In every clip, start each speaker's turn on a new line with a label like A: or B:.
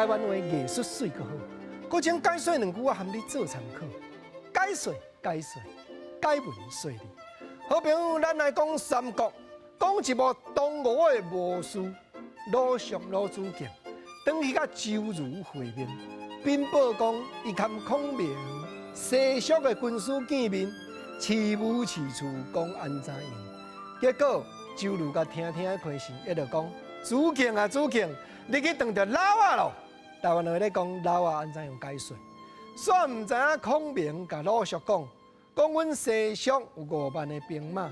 A: 台灣話藝術媠閣好，閣請解說兩句，我含你做參考。解說解說，解文說理。好朋友，咱來講三國，講一幕東吳的謀士魯肅魯子敬，轉去佮周瑜會面，稟報講伊佮孔明西蜀的軍師見面，試武試厝講按怎樣。結果周瑜共聽聽開心，伊就講：子敬啊，子敬，你去當著老仔囉。台灣話咧講老仔按怎樣解說？煞毋知影孔明共魯肅講，講阮西蜀有5萬的兵馬，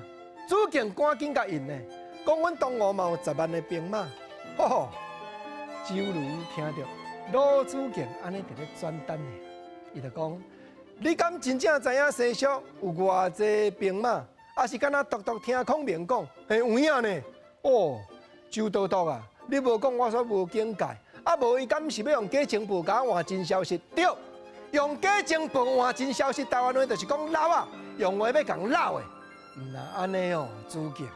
A: 子敬趕緊共應呢。講阮東吳嘛有10萬的兵馬。吼吼，周瑜聽著魯子敬按呢佇咧轉等呢，伊就講：你敢真正知影西蜀有偌濟兵馬？抑是敢若獨獨聽孔明講？嘿，有影呢？哦，周都督啊，你無講我煞無警覺。啊，無伊敢是欲用假情報共我換真消息？對，用假情報換真消息，台灣話就是講老仔，用話欲共摟的。毋若按呢哦，子敬，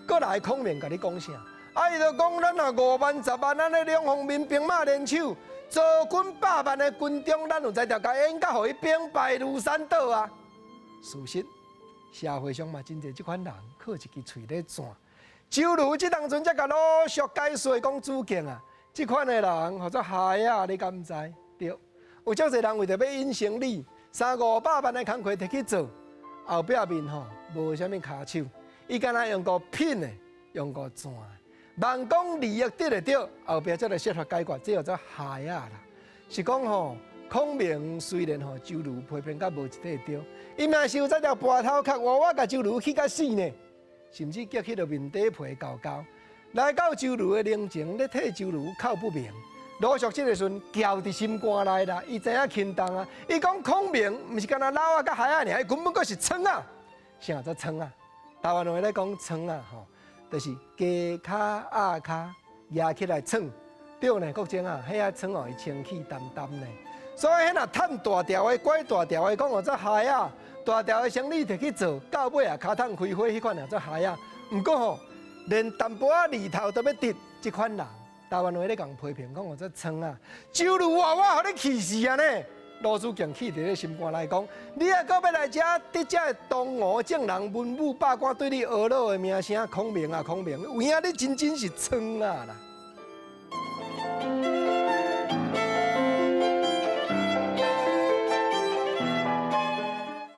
A: 過來孔明共你講啥？啊，伊就講咱若5萬、10萬，按呢兩方面兵馬聯手，曹軍百萬的軍中，咱有才調共演甲予伊兵敗如山倒啊！事實，社會上嘛真濟這款人，靠一支喙咧轉。周瑜這當陣才共魯肅解說講子敬啊，這款的人號做害仔，你敢毋知？對，有足濟人為著欲引生理，三五百萬的工課提去做，後壁面吼無啥物跤手，伊敢若用個騙的，用個轉，妄講利益得會著，後壁才來設法解決，這叫做害仔啦。是講吼，孔明雖然予周瑜批評甲無一塊對，伊嘛是有才調跋頭殼，活活共周瑜氣甲死呢，甚至激彼個面底皮厚厚，來到周瑜的靈前，咧替周瑜哭不平。魯肅這個時陣澆佇心肝內啦，伊知影輕重啊。伊講孔明毋是干焦老仔佮害仔爾，伊根本閣是創仔。啥做創仔？台灣話咧講創仔吼，就是雞跤鴨跤夯起來創。對呢，國政啊，彼仔創哦，伊清氣澹澹呢。所以彼若趁大條的、拐大條的，講號做害仔，大條的生理提去做，到尾啊，跤桶開花，彼款叫做害仔。毋過吼，連淡薄仔利頭都欲得，這款人，台灣話咧共批評講號做創仔，周瑜活活予你氣死啊呢！魯子敬氣佇咧心肝內講，你抑閣欲來遮得這个東吳眾人文武百官對你呵咾的名聲，孔明啊孔明，有影你真真是創仔啦！